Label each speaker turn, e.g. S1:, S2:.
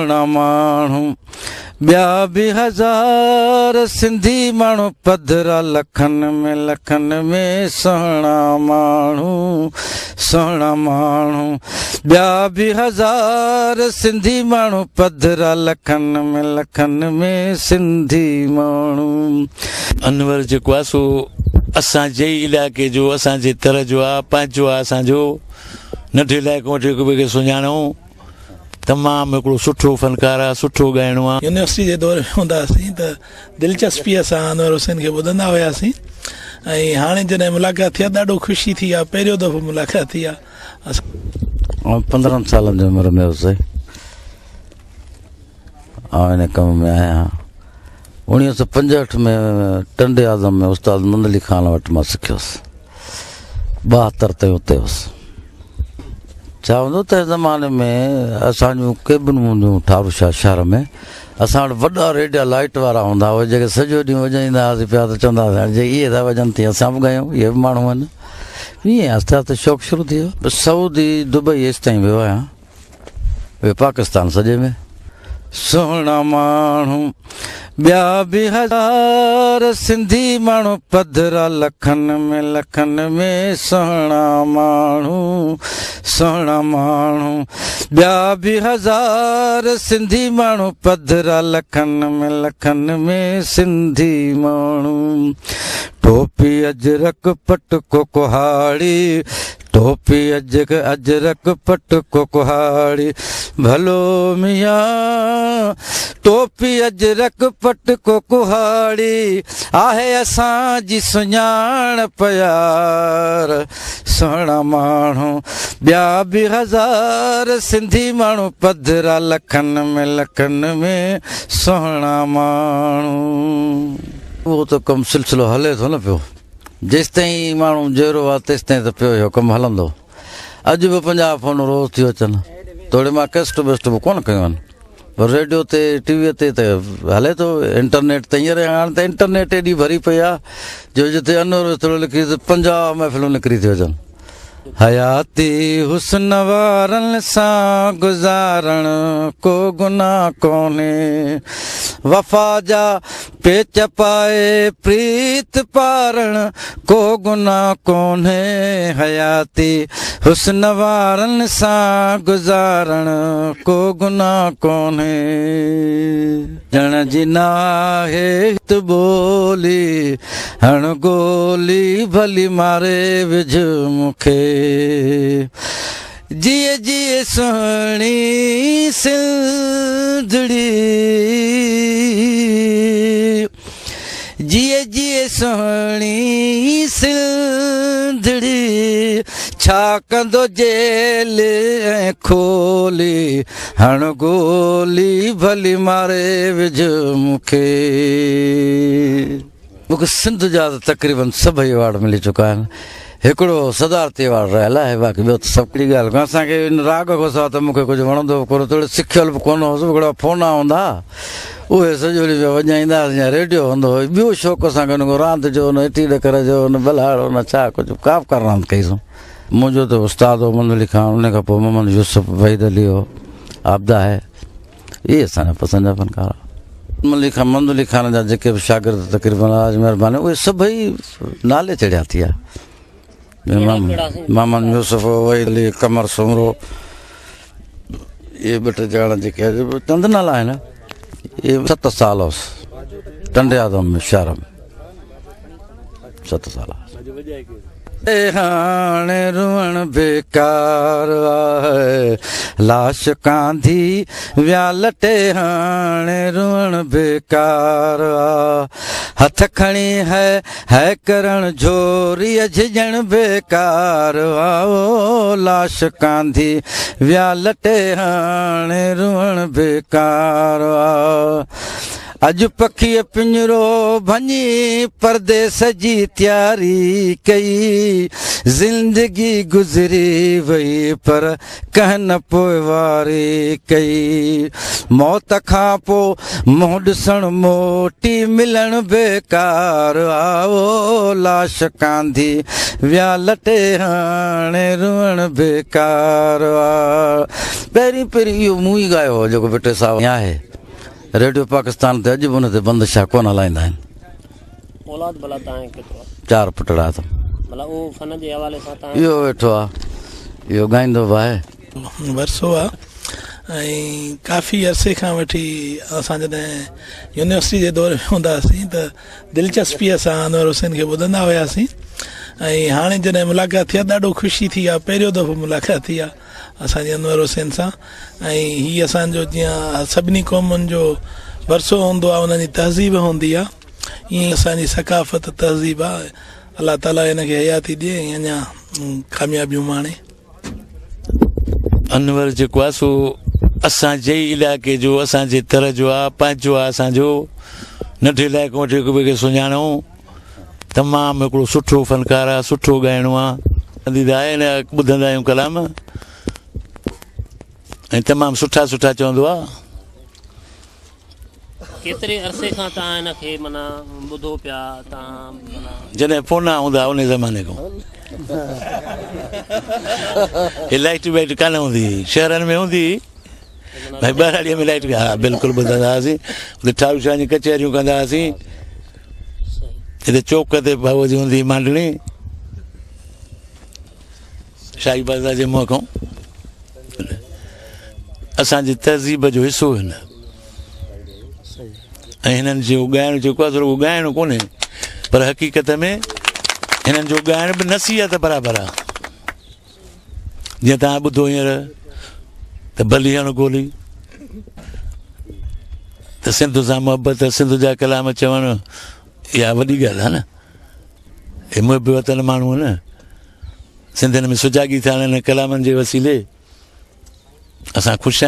S1: سهڻا ماڻهو ٻيا به هزار سنڌي ماڻهو پڌرا لکن ۾ لکن ۾ سهڻا ماڻهو سهڻا ماڻهو ٻيا به هزار سنڌي ماڻهو پڌرا لکن ۾ لکن ۾ سنڌي ماڻهو.
S2: انور جيڪو آ سو اسان جي ئي علائقي جو اسان جي تر جو آ پنهنجو آ اسان جو ننڍي علائقي کان وٺي هڪ ٻئي کي سڃاڻون تمام هڪڙو سٺو فنڪار آ سٺو ڳائڻو آ.
S3: يونيورسٽي جي دور ۾ هوندا هئاسين ته دلچسپيء سان انور حسين کي ٻڌندا هياسين ۽ هاڻي جڏهن ملاقات ٿي آ ڏاڍو خوشي ٿي آ پهريون دفعو ملاقات ٿي آ.
S1: آئون 15 سالن جي عمر ۾ هوس آئون ان ڪم ۾ آهيان 1965 ۾ ٽنڊي اعظم ۾ استاد مندلي خان وٽ مان سکيس 72 تائين اتي هوس ڇا هوندو تنهن زماني ۾ اسان جون ڪيبنون هونديون ٺارو شاهه شهر ۾ اسان وٽ وڏا ريڊيا لائٽ وارا هوندا هئا جيڪي سڄو ڏينهن وڄائيندا هئاسين پيا ته چوندا هئاسين جي اهي ٿا وڄن تيئن اسان به ڳايون اهي به ماڻهو آهن ائين آهستي آهستي شوق شروع ٿي ويو سعودي دبئي ايستائين ويو آهيان ٻيو پاڪستان سڄي ۾. سهڻا ماڻهو ٻيا به هزار سنڌي ماڻهو پڌرا لکن ۾ لکن ۾ سهڻا ماڻهو سهڻا ماڻهو ٻيا به هزار سنڌي ماڻهو پڌرا لکن ۾ لکن ۾ سنڌي ماڻهو ٽوپي اجرڪ پٽڪو ڪهاڙي ٽوپي اجڪ اجرڪ پٽڪو ڪهاڙي ڀلو ميان ٽوپي اجرڪ پٽڪو ڪهاڙي آهي اسان جي سڃاڻپ يار سهڻا ماڻهو ٻيا به هزار سنڌي ماڻهو پڌرا لکن ۾ لکن ۾ سهڻا ماڻهو. اهو ته ڪم سلسلو هلي ٿو نه پيو. جيستائين ماڻهو جيئرو آ تيستائين ته پيو اهو ڪم هلندو. اڄ به 50 فون روز ٿيو اچن. توڙي مان ڪيسٽ بيسٽ به ڪونه ڪيون آهن پر ريڊيو تي ٽي ويء تي ته هلي ٿو. انٽرنيٽ ته هينئر هاڻ ته انٽرنيٽ ايڏي ڀري پئي آ جو جتي انور وسطڙو لکي ته 50 محفلون نڪري ٿيو اچن. حياتي حسن وارن سان گذارڻ ڪو گناهه ڪونهي وفا جا پيچ پائي پريت پارڻ ڪو گناهه ڪونهي حياتي حسن وارن سان گذارڻ ڪو گناهه ڪونهي. ڄڻ جي ناهي هت ٻولي هڻ گولي ڀلي ماري وجهه مون کي جيئي جيئي سهڻي سنڌڙي جيئي جيئي سهڻي سنڌڙي ڇا ڪندو جيل ۽ کولي هڻ گولي ڀلي ماري وجهه مون کي. مون کي سنڌ جا ته تقريبن سڀئي ايوارڊ ملي چڪا آهن. هڪڙو صدارتي ايوارڊ رهيل آهي باقي ٻيو ته سڀ. ڪهڙي ڳالهه ڪيان اسان کي ان راڳ کان سواء ته مون کي ڪجهه وڻندو به ڪونه توڙي سکيل به ڪونه هوس هڪڙا فونا هوندا ها اهي سڄو ڏينهن پيا وڄائيندا هئاسين يا ريڊيو هوندو هو ٻيو شوق اسان کي نه ڪو راند جو نه اٽي ڏڪر جو نه ٻلهاڙو نه ڇا ڪجهه ڪا به ڪا راند ڪئيسون. منهنجو ته استاد هو محمد علي خان، ان کان پوء محمد يوسف وحيد علي هو، عابده آهي، اهي اسان جا پسند جا فنڪار هئا. محمد علي خان، محمد علي خان جا جيڪي به شاگرد تقريبن الله جي مهرباني اهي سڀئي نالي چڙهيا ٿي ويا. محمد يوسف، وحيد علي، قمر سومرو، اهي ٻه ٽي ڄڻا جيڪي چند نالا آهن. اهي 7 سال هوس ٽنڊي آدم ۾ شهر ۾ 7 سال. هاڻي روئڻ بيڪار آهي لاش ڪانڌي ويا لٽي هاڻي روئڻ بيڪار آ هٿ کڻي هي هي ڪرڻ جھوريء جھڄڻ بيڪار آ لاش ڪانڌي ويا لٽي هاڻي روئڻ بيڪار آ. اڄ پکيء پڃرو ڀڃي پرديس جي تياري ڪئي. زندگي گذري وئي پر ڪنهن نه پوئواري ڪئي. موت کان پو منهن ڏسڻ موٽي ملڻ بيڪار آ. او لاش ڪانڌي ويا لٽي هاڻي روئڻ بيڪار آ. پهرين پهرين اهو مون ئي ڳايو هو جيڪو ڀٽي صاحب آهي. ريڊيو پاڪستان تي اڄ به ان تي بندشا ڪونه هلائيندا آهن.
S4: اولاد ڀلا توهان کي ڪيترو آ؟
S1: چار پٽڙا اٿم.
S4: ڀلا اهو فن جي حوالي سان توهان.
S1: اهو ويٺو آ، اهو ڳائيندو به آهي.
S3: ورثو آ ۽ ڪافي عرصي کان وٺي اسان جڏهن يونيورسٽي جي دور ۾ هوندا هئاسين ته دلچسپيء سان انور حسين کي ٻڌندا هياسين ۽ هاڻي جڏهن ملاقات ٿي آ ڏاڍو خوشي ٿي آ پهريون دفعو ملاقات ٿي آ اسان جي انور حسين سان ۽ هي اسان جو جيئن سڀني قومن جو ورثو هوندو آهي انهن جي تهذيب هوندي آهي ائين اسان جي ثقافت تهذيب آهي الله تعالي هن کي حياتي ڏي ۽ اڃا ڪاميابيون ماڻي.
S2: انور جيڪو آهي سو اسان جي ئي علائقي جو اسان جي تر جو آهي پنهنجو آهي اسان جو ننڍي علائقي کان وٺي هڪ ٻئي کي سڃاڻون تمام هڪڙو سٺو فنڪار آ سٺو ڳائڻو آ آهي نه ٻڌندا آهيون ڪلام ۽ تمام سٺا سٺا چوندو آ.
S4: ڪيتري عرصي کان توهان هن کي معنيٰ ٻڌو پيا توهان معنيٰ.
S2: جڏهن فونا هوندا ان زماني کان هي لائٽ وائٽ ڪانه هوندي هئي شهرن ۾ هوندي هئي ڀائي ٻهراڙيء ۾ لائٽ ها بلڪل ٻڌندا هئاسين اتي ٺاهو شاهه جي ڪچهريون ڪندا هئاسين هتي چوڪ تي ڀائوء جي هوندي مانڊڻي شاهي بازار جي منهن کان اسان جي تهذيب جو حصو هن ۽ هنن جو ڳائڻ جيڪو آهي رڳو ڳائڻ ڪونهي پر حقيقت ۾ هنن جو ڳائڻ به نصيحت برابر آهي جيئن توهان ٻڌو هينئر ته ڀلي هڻ گولي ته سنڌ سان محبت سنڌ جا ڪلام چوڻ اها وڏي ڳالهه آهي نه هي محب وطن ماڻهو نه سنڌين ۾ سجاڳي ٿيڻ هن ڪلامن جي وسيلي اسان خوش آهيون.